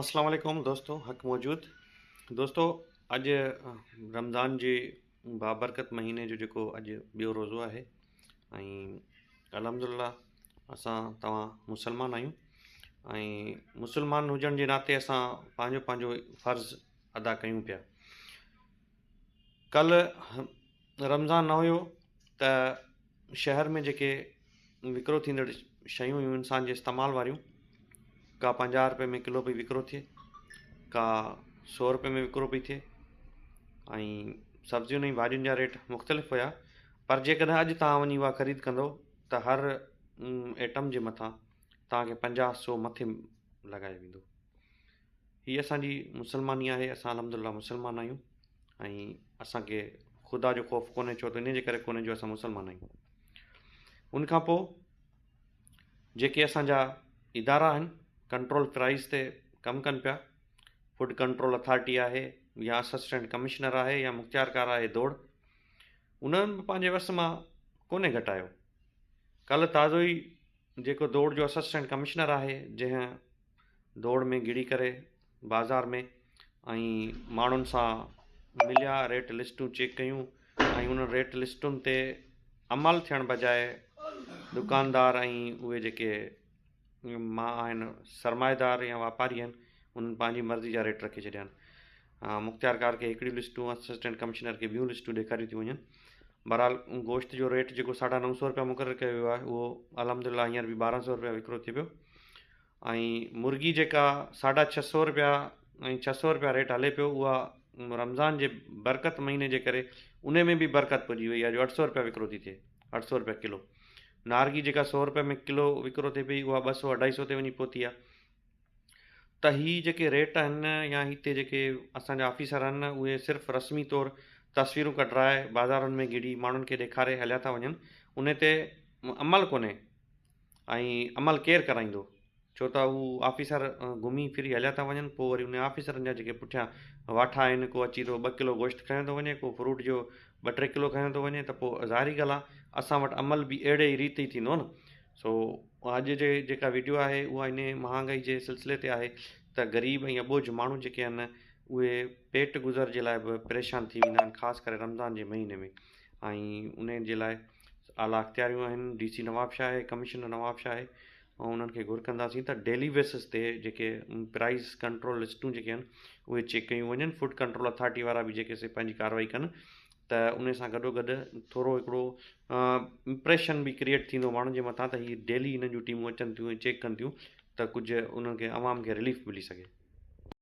اسلام عليڪم دوستو حق موجود دوستو اڄ رمضان جي بابرڪت مهيني جو جيڪو اڄ ٻيو روزو آهي ۽ الحمد لله اسان توهان مسلمان آهيون ۽ مسلمان هجڻ جي ناتي اسان پنهنجو پنهنجو فرض ادا ڪيون پيا ڪلهه رمضان نه هيو ته شهر ۾ جيڪي وڪرو ٿيندڙ شيون هيون انسان جي استعمال واريون ڪا 50 روپئي ۾ ڪلو پئي وڪرو ٿئي، ڪا 100 روپئي ۾ وڪرو پئي ٿئي ۽ سبزين ۽ ڀاڄين جا ريٽ مختلف هيا پر جيڪڏهن اڄ توهان وڃي اها خريد ڪندو ته هر ائٽم جي مٿان توهان کي 50 سو مٿي لڳايو ويندو. هي اسان جي مسلماني آهي اسان الحمد لله مسلمان آهيون ۽ اسان کي خدا جو خوف ڪونهي ڇو ته ان جي ڪري ڪونهي جو اسان مسلمان آهيون ان کان پوء جيڪي اسان جا ادارا آهن ڪنٽرول پرائز تي ڪم ڪن پيا فوڊ ڪنٽرول اٿارٽي آهي يا اسسٽنٽ ڪمشنر آهي يا مختيار ڪار آهي دوڙ انهن به پنهنجي وس مان ڪونهي گهٽايو ڪلهه تازو ئي جيڪو دوڙ جو اسسٽنٽ ڪمشنر آهي جنهن دوڙ ۾ گهڙي ڪري بازار ۾ ۽ ماڻهن سان مليا ريٽ لسٽون چيڪ ڪيون ۽ انهن ريٽ لسٽن تي عمل ٿيڻ بجاء دڪاندار ۽ اهي جيڪي مان آهن سرمائيدار يا واپاري آهن انهن پنهنجي مرضي جا ريٽ رکي ڇڏيا آهن مختيارڪار کي هڪڙيون لسٽون اسسٽنٽ ڪمشنر کي ٻيون لسٽون ڏيکاريون ٿيون وڃن بهرحال گوشت جو ريٽ جيڪو 950 روپيا مقرر ڪيو ويو آهي اهو الحمد لله هينئر به 1200 روپيا وڪرو ٿئي پيو ۽ مرغي جيڪا 650 روپيا ۽ 600 روپيا ريٽ هلي پيو اها رمضان جي برڪت مهيني جي ڪري ان ۾ به برڪت پئجي وئي آهي جو 800 روپيا وڪرو ٿي ٿئي 800 روپيا ڪلو. نارگي جيڪا 100 روپيا ۾ ڪلو وڪرو ٿئي پئي اها 200 250 تي وڃي پهتي آهي ته هي جيڪي ريٽ آهن يا هتي جيڪي اسان جا آفيسر آهن اهي صرف رسمي طور تصويرون ڪڍرائي بازارن ۾ گهڙي ماڻهن کي ڏيکاري هليا ٿا وڃن ان تي عمل ڪونهي. ۽ عمل ڪير ڪرائيندو ڇو ته هو آفيسر گهمي ڦري هليا ٿا وڃن پوء وري ان آفيسرن جا جيڪي پٺيان واٺا آهن ڪو اچي ٿو ٻه ڪلو گوشت کنيو ٿو وڃي ڪو فروٽ جو ٻه ٽي ڪلو کنيو ٿو وڃي ته پوء ظاهري ڳالهه آهي اسان وٽ عمل به اهڙي ئي ريت ئي ٿيندو نه سو اڄ جي جيڪا ويڊيو آهي اها ان مهانگائي جي سلسلي تي آهي ته غريب ۽ اٻوجهه ماڻهو جيڪي آهن اهي پيٽ گذر جي لاء به پريشان ٿي ويندا آهن خاص ڪري رمضان جي مهيني ۾ ۽ ان جي لاء اعليٰ اختياريون آهن، ڊي سي نوابشاهه آهي، ڪمشنر نوابشاهه آهي ۽ انهن کي گهر ڪنداسين ته ڊيلي بيسس تي جيڪي پرائز ڪنٽرول لسٽون جيڪي آهن اهي چيڪ ڪيون وڃن، فوڊ ڪنٽرول اٿارٽي وارا به جيڪي سي پنهنجي ڪارروائي ڪن ته ان سان گڏو گڏ ٿورو هڪڙو امپريشن به ڪريئيٽ ٿيندو ماڻهن جي مٿان ته هي ڊيلي هنن جون ٽيمون اچن ٿيون ۽ چيڪ ڪن ٿيون ته ڪجهه انهن کي عوام کي رليف ملي سگهي.